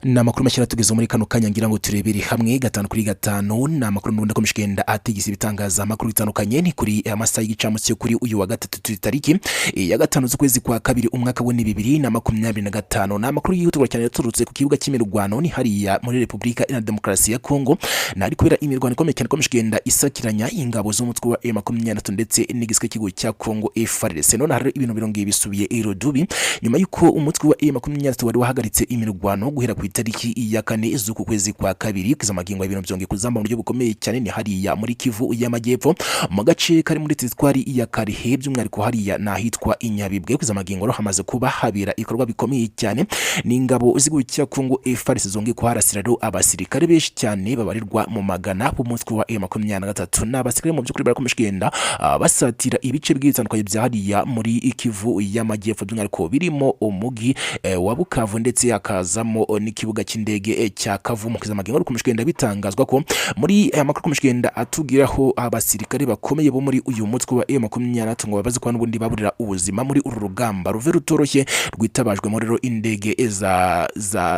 Ni amakuru mashya tugeze muri kano kanya, ngira ngo turebere hamwe gatanu kuri gatanu. Ni amakuru n'ubundi akomeje kugenda atigisa ibitangazamakuru bitandukanye. Ni kuri amasaha y'igicamunsi yo kuri uyu wa gatatu, turi tariki ya 5 z'ukwezi kwa kabiri, umwaka wa 2025. Ni amakuru yihutirwa cyane yaturutse ku kibuga cy'imirwano, ni hariya muri Repubulika Iharanira Demokarasi ya Kongo. Ni ahari kubera imirwano ikomeye cyane ikomeje kugenda isakiranya ingabo z'umutwe wa M23 ndetse n'igisirikare cy'igihugu cya Kongo, FARDC. None hari ibintu birongeye bisubiye irudubi nyuma y'uko umutwe wa M23 wari wahagaritse imirwano guhera ku itariki ya 4 z'uku kwezi kwa kabiri. Kugeza magingo ibintu byongeye kuzamba mu buryo bukomeye cyane. Ni hariya muri Kivu y'Amajyepfo, mu gace kari muri teritwari ya Kalehe, by'umwihariko hariya ni ahitwa Inyabibwe. Kugeza magingo rero hamaze kuba habera ibikorwa bikomeye cyane. Ni ingabo z'igihugu cya Kongo, FARDC, zongeye kuharasira rero abasirikare benshi cyane babarirwa mu magana b'umutwe wa M23. Ni abasirikare mu by'ukuri barakomeje kugenda basatira ibice bigiye bitandukanye bya hariya muri Kivu y'Amajyepfo, by'umwihariko birimo umugi wa Bukavu, ndetse hakazamo n'ikibuga cy'indege cya Kavumu. Kugeza magingo bikomeje kugenda bitangazwa ko muri aya makuru akomeje kugenda atubwiraho abasirikare bakomeye bo muri uyu mutwe wa M23 ngo babaze kuba n'ubundi baburira ubuzima muri uru rugamba ruve rutoroshye rwitabajwemo rero indege za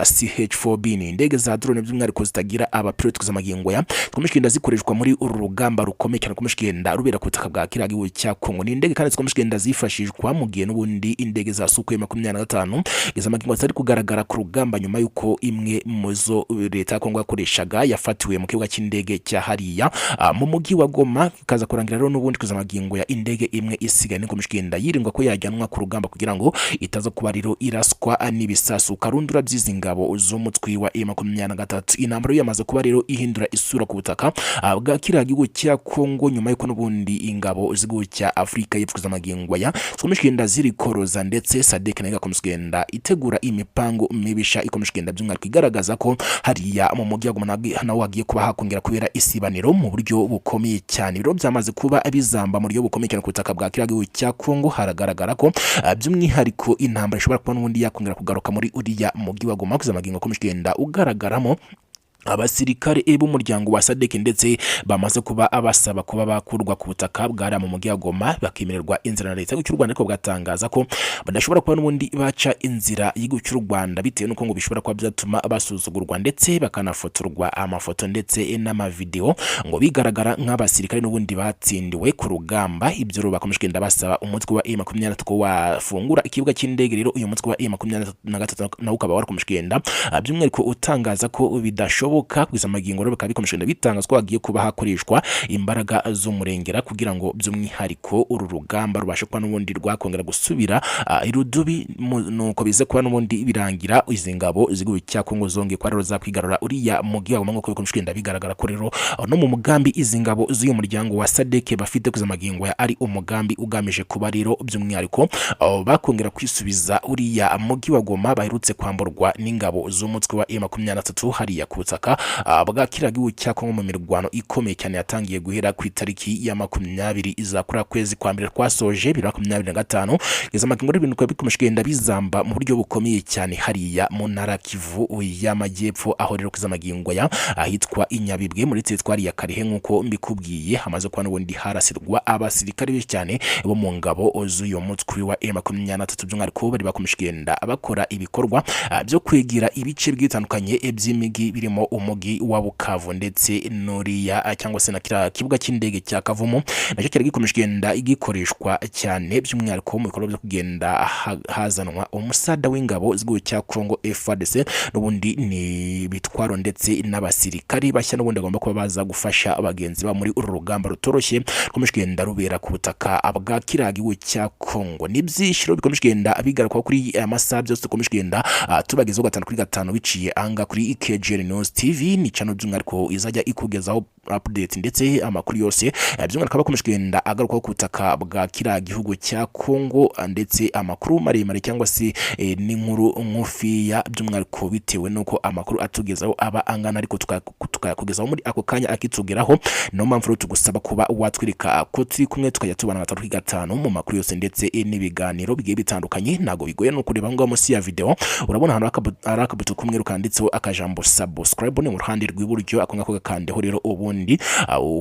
CH4B. Ni indege za drone by'umwihariko zitagira abapilote. Kugeza magingo ya zikomeje kugenda zikoreshwa muri uru rugamba rukomeye cyane rukomeje kugenda rubera ku butaka bwa kiriya gihugu cya Kongo. Ni indege kandi zikomeje kugenda zifashishwa mu gihe n'ubundi indege za Sukhoi 25 izo magingo zitari kugaragara ku rugamba, nyuma y'uko imwe mu zo leta ya Kongo yakoreshaga yafatiwe mu kibuga cy'indege cya hariya mu mujyi wa Goma, ikaza kurangira rero n'ubundi kugeza magingo ya indege imwe isigaye nikomeje kugenda yirindwa ko yajyanwa ku rugamba kugira ngo itaza kuba rero iraswa n'ibisasu karundura by'izi ngabo z'umutwe wa M23. Intambara yamaze kuba rero ihindura isura ku butaka bwa kiriya gihugu cya Kongo, nyuma y'uko n'ubundi ingabo z'igihugu cya Afurika y'Epfo kugeza magingo aya zikomeje kugenda zirikoroza, ndetse SADC nayo igakomeza kugenda itegura imipango mibisha ikomeje kugenda by'umwihariko igaragaza ko hariya mu mujyi wa Goma naho hagiye kuba hakongera kubera isibaniro mu buryo bukomeye cyane. Ibiro byamaze kuba bizamba mu buryo bukomeye cyane ku butaka bwa kiriya gihugu cya Kongo. Haragaragara ko by'umwihariko intambara ishobora kuba n'ubundi yakongera kugaruka muri uriya mujyi wa Goma. Kugeza magingo akomeje kugenda ugaragaramo abasirikare b'umuryango wa SADC, ndetse bamaze kuba abasaba kuba bakurwa ku butaka bwari mu mujyi wa Goma, bakemererwa inzira na leta y'u Rwanda, ariko bwatangaza ko badashobora kuba n'ubundi baca inzira y'igihugu cy'u Rwanda, bitewe n'uko ngo bishobora kuba byatuma basuzugurwa, ndetse bakanafotorwa amafoto ndetse n'amavideo ngo bigaragara nk'abasirikare n'ubundi batsindiwe ku rugamba. Ibyo rero bakomeje kugenda basaba umutwe wa M23 ko wafungura ikibuga cy'indege. Rero uyu mutwe wa M23 nawo ukaba warakomeje kugenda by'umwihariko utangaza ko bidashoboka. Kugeza magingo rero bikaba bikomeje kugenda bitangazwa ko hagiye kuba hakoreshwa imbaraga z'umurengera kugira ngo by'umwihariko uru rugamba rubashe kuba n'ubundi rwakongera gusubira irudubi, nuko bize kuba n'ubundi birangira izi ngabo z'igihugu cya Kongo zongeye kuba rero zakwigarura uriya mujyi wa Goma, nk'uko bikomeje kugenda bigaragara ko rero no mu mugambi izi ngabo z'uyu muryango wa SADC bafite kugeza magingo ya ari umugambi ugamije kuba rero by'umwihariko bakongera kwisubiza uriya mujyi wa Goma baherutse kwamburwa n'ingabo z'umutwe wa M23 hariya ku butaka bwa kiriya gihugu cya Kongo, mu mirwano ikomeye cyane yatangiye guhera ku itariki ya 20 izakura kwezi kwa mbere twasoje 2025. Kugeza magingo rero ibintu bikaba bikomeje kugenda bizamba mu buryo bukomeye cyane hariya mu ntara Kivu y'Amajyepfo, aho rero kugeza magingo ya ahitwa Inyabibwe muri teritwari ya Kalehe, nk'uko mbikubwiye, hamaze kuba n'ubundi harasirwa abasirikare benshi cyane bo mu ngabo z'uyu mutwe wa M23, by'umwihariko bari bakomeje kugenda bakora ibikorwa byo kwigira ibice bitandukanye by'imigi birimo umugi wa Bukavu ndetse n'uriya cyangwa se na kiriya kibuga cy'indege cya Kavumu, nacyo cyari gikomeje kugenda gikoreshwa cyane by'umwihariko mu bikorwa byo kugenda hazanwa umusada w'ingabo z'igihugu cya Congo, FARDC, n'ubundi ni bitwaro ndetse n'abasirikari bashya n'ubundi bagomba kuba baza gufasha bagenzi babo muri uru rugamba rutoroshye rukomeje kugenda rubera ku butaka bwa kiriya gihugu cya Congo. Ni byinshi rero bikomeje kugenda bigarukwaho kuri aya masaha, byose dukomeje kugenda tubagezaho gatanu kuri gatanu biciye anga kuri KGL News TV. Ni channel by'umwihariko izajya ikugezaho update ndetse amakuru yose by'umwihariko aba akomeje kugenda agarukaho ku butaka bwa kiriya gihugu cya Congo, ndetse amakuru maremare cyangwa se n'inkuru ngufiya, by'umwihariko bitewe n'uko amakuru atugezaho aba angana, ariko tukayakugezaho muri ako kanya akitugeraho. Niyo mpamvu rero tugusaba kuba watwereka ko turi kumwe, tukajya tubana gatanu kuri gatanu mu makuru yose ndetse n'ibiganiro bigiye bitandukanye. Ntabwo bigoye, no kureba aho ngaho munsi ya video urabona ahantu hari akabuto k'umweru kanditseho akajambo "subscribe", ni mu ruhande rw'iburyo. Ako ngako gakandeho rero, ubundi Ubundi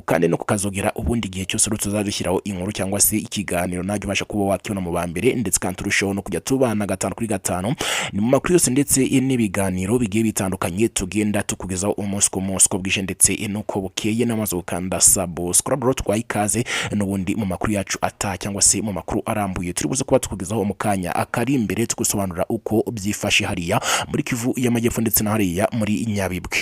kandi no kukazogera, ubundi igihe cyose rero tuzadushyiraho inkuru cyangwa se ikiganiro, najya ubasha kuba wakibona mu ba mbere, ndetse kandi turusheho no kujya tubana gatanu kuri gatanu. Ni mu makuru yose ndetse n'ibiganiro bigiye bitandukanye tugenda tukugezaho umunsi ku munsi, uko bwije ndetse n'uko bukeye. N'amaze gukanda subscribe rero, twaye ikaze n'ubundi mu makuru yacu ataha cyangwa se mu makuru arambuye turi buze kuba tukugezaho mu kanya akari imbere, tugusobanurira uko byifashe hariya muri Kivu y'Amajyepfo ndetse na hariya muri Nyabibwe.